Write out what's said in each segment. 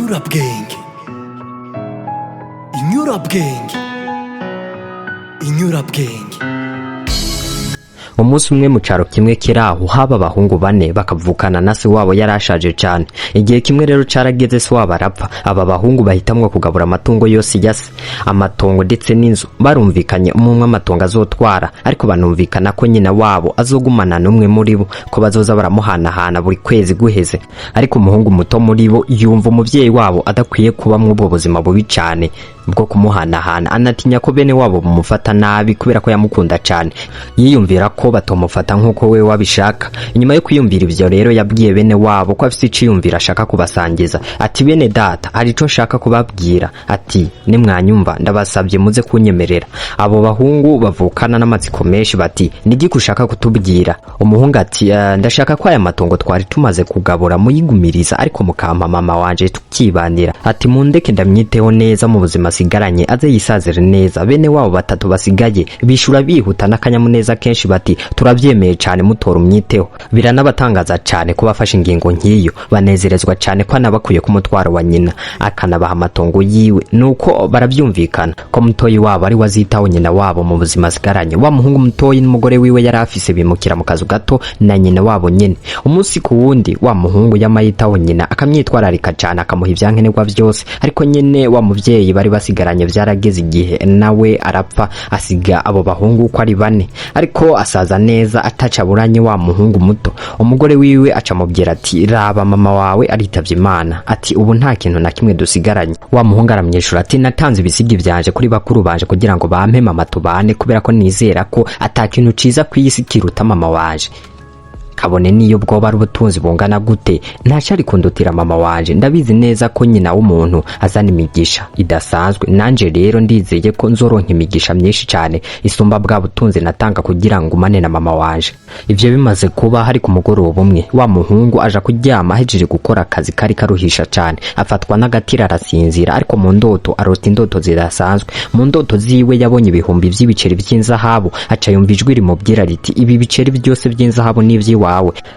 Inyurabwenge, inyurabwenge, inyurabwenge. Umunsi umwe mu caro kimwe kiraho haba abahungu bane bakavukana na se wabo yari ashaje cane. Igihe kimwe rero carageze se wabo arapfa. Aba bahungu bahitamwo kugabura amatungo yose ya se, amatongo ndetse n'inzu. Barumvikanye umwe umwe amatongo azotwara, ariko banumvikana ko nyina wabo azogumana n'umwe muri bo, ko bazoza baramuhanahana buri kwezi guheze. Ariko umuhungu muto muri bo yumva umuvyeyi wabo adakwiye kuba mw'ubwo buzima bubi cane bwo kumuhanahana, anatinya ko bene wabo bamufata nabi kubera ko yamukunda cane. Yiyumvira ko batomufata nk'uko we wabishaka. Inyuma yo kwiyumvira ivyo rero, yabwiye bene wabo ko afise iciyumviro ashaka kubasangiza. Ati: "Bene data, hari ico nshaka kubabwira." Ati: "Nimwanyumva, ndabasabye muze kunyemerera." Abo bahungu bavukana n'amatsiko menshi bati: "Nigiki ushaka kutubwira?" Umuhungu ati: "Ndashaka ko aya matongo twari tumaze kugabura muyigumiriza, ariko mukampa mama wanje tukibanira." Ati: "Mundeke ndamyiteho neza mu buzima asigaranye, aze yisazire neza." Bene wabo batatu basigaye bishura bihuta n'akanyamuneza kenshi bati: "Turabyemeye cane, mutora umyiteho." Biranabatangaza cane ko bafashe ingingo nk'iyo. Banezerezwa cane ko anabakuye ku mutwaro wa nyina, akanabaha amatongo yiwe. Nuko baravyumvikana ko mutoyi wabo ari wazitaho nyina wabo mu buzima asigaranye. Wa muhungu mutoyi n'umugore wiwe yari afise bimukira mu kazu gato na nyina wabo nyene. Umunsi ku wundi wa muhungu yamayitaho nyina, akamyitwararika cane, akamuha ivyankenerwa vyose. Ariko nyene wa muvyeyi bari basigaranye vyarageze igihe nawe arapfa, asiga abo bahungu uko ari bane, ariko asaza neza ataca aburanye wa muhungu muto. Umugore wiwe aca amubwira ati: "Raba, mama wawe aritavye Imana." Ati: "Ubu nta kintu na kimwe dusigaranye." Wa muhungu aramyishura ati: "Natanze ibisigi vyanje kuri bakuru banje kugira ngo bampe mama tubane, kubera ko nizera ko ata kintu ciza kw'isi kiruta mama wanje, kabone niyo bwoba ari ubutunzi bungana gute, ntacari kundutira mama wanje. Ndabizi neza ko nyina w'umuntu azana imigisha idasanzwe. Nanje rero ndizeye ko nzoronka imigisha myinshi cane isumba bwa butunzi natanga kugira ngo umane na mama wanje." Ivyo bimaze kuba, hari ku mugoroba umwe, wa muhungu aja kuryama ahejeje gukora akazi kari karuhisha cane. Afatwa n'agatira arasinzira, ariko mu ndoto arota indoto zidasanzwe. Mu ndoto ziwe yabonye ibihumbi vy'ibiceri vy'inzahabu. Aca yumva ijwi rimubwira riti: "Ibi biceri byose vy'inzahabu ni ivy'iwawe."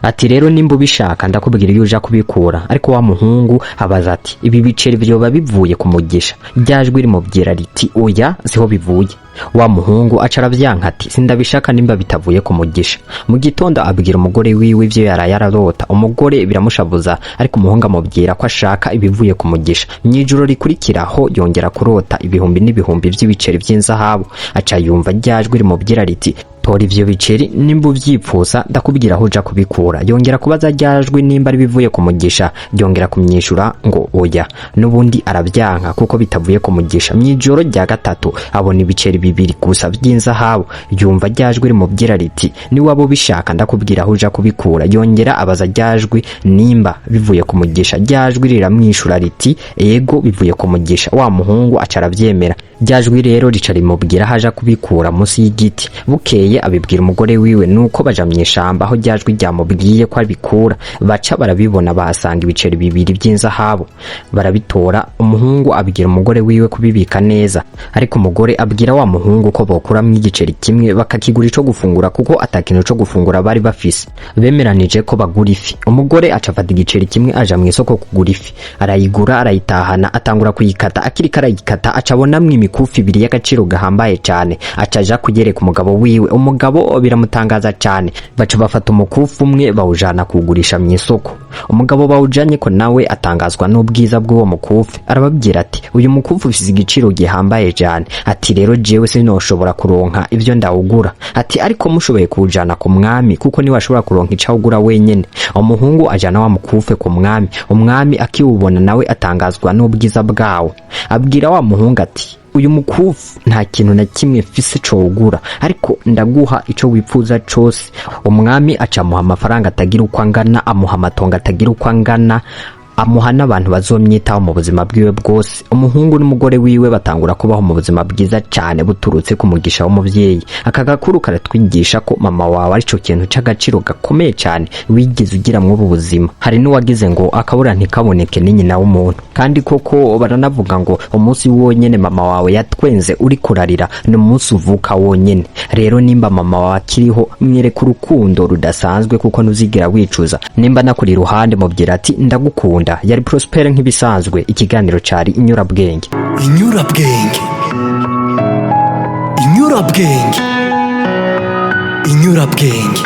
Ati: "Rero nimba ubishaka, ndakubwira iyo uja kubikura." Ariko wa muhungu abaza ati: "Ibi biceri vyoba bivuye ku mugisha?" Rya jwi rimubwira riti: "Oya, siho bivuye." Wa muhungu aca aravyanka ati: "Sindabishaka nimba bitavuye ku mugisha." Mu gitondo abwira umugore wiwe ivyo yaraye ararota. Umugore biramushabuza, ariko umuhungu amubwira ko ashaka ibivuye ku mugisha. Mw'ijoro rikurikiraho yongera kurota ibihumbi n'ibihumbi vy'ibiceri vy'inzahabu. Aca yumva rya jwi rimubwira riti: "Tora ivyo biceri, nimba uvyipfuza ndakubwira aho uja kubikura." Yongera kubaza rya jwi nimba ari bivuye ku mugisha, ryongera kumyishura ngo oya, n'ubundi aravyanka kuko bitavuye ku mugisha. Mw'ijoro rya gatatu abona ibiceri bibiri gusa vy'inzahabu. Yumva rya jwi rimubwira riti: "Niwaba ubishaka, ndakubwira aho uja kubikura." Yongera abaza rya jwi nimba bivuye ku mugisha. Rya jwi riramwishura riti: "Ego, bivuye ku mugisha." Wa muhungu aca aravyemera. Rya jwi rero rica rimubwira aho aja kubikura, munsi y'igiti. Bukeye abibwira umugore wiwe, nuko baja mw'ishamba aho rya jwi ryamubwiye ko abikura. Baca barabibona, bahasanga ibiceri bibiri vy'inzahabu, barabitora. Umuhungu abwira umugore wiwe kubibika neza, ariko umugore abwira wa muhungu ko bokuramwo igiceri kimwe bakakigura ico gufungura, kuko ata kintu co gufungura bari bafise. Bemeranije ko bagura ifi. Umugore aca afata igiceri kimwe, aja mw'isoko kugura ifi, arayigura, arayitahana, atangura kuyikata. Akiriko arayikata, aca abonamwo imikufi ibiri y'agaciro gahambaye cane. Aca aja kuyereka umugabo wiwe. Umugabo biramutangaza cane. Baca bafata umukufi umwe bawujana kuwugurisha mw'isoko. Umugabo bawujanye ko nawe atangazwa n'ubwiza bw'uwo mukufi. Arababwira ati: "Uyu mukufi ufise igiciro gihambaye cane." Ati: "Rero jewe sinoshobora kuronka ivyo ndawugura." Ati: "Ariko mushoboye kuwujana ku mwami, kuko niwe ashobora kuronka ico awugura wenyene." Umuhungu ajana wa mukufe ku mwami. Umwami akiwubona nawe atangazwa n'ubwiza bwawo. Abwira wa muhungu ati: "Uyu mukufu nta kintu na kimwe mfise cowugura, ariko ndaguha ico wipfuza cose." Umwami aca amuha amafaranga atagira uko angana, amuha amatongo atagira uko angana, amuha n'abantu bazomyitaho mu buzima bwiwe bwose. Umuhungu n'umugore wiwe batangura kubaho mu buzima bwiza cyane buturutse ku mugisha w'umuvyeyi. Aka gakuru karatwigisha ko mama wawe arico kintu c'agaciro gakomeye cyane wigeze ugira mw'ubu buzima. Hari n'uwagize ngo akabura ntikaboneke ni nyina w'umuntu. Kandi koko baranavuga ngo umunsi wonyene mama wawe yatwenze uri kurarira ni umunsi uvuka wonyene. Rero nimba mama wawe akiriho, mwereka urukundo rudasanzwe, kuko ntuzigera wicuza. Nimba nakuri iruhande, mubwira ati: "Ndagukunda." Ndabakunda. Yari Prospere nk'ibisanzwe, ikiganiro cari Inyurabwenge. Inyurabwenge, Inyurabwenge, Inyurabwenge.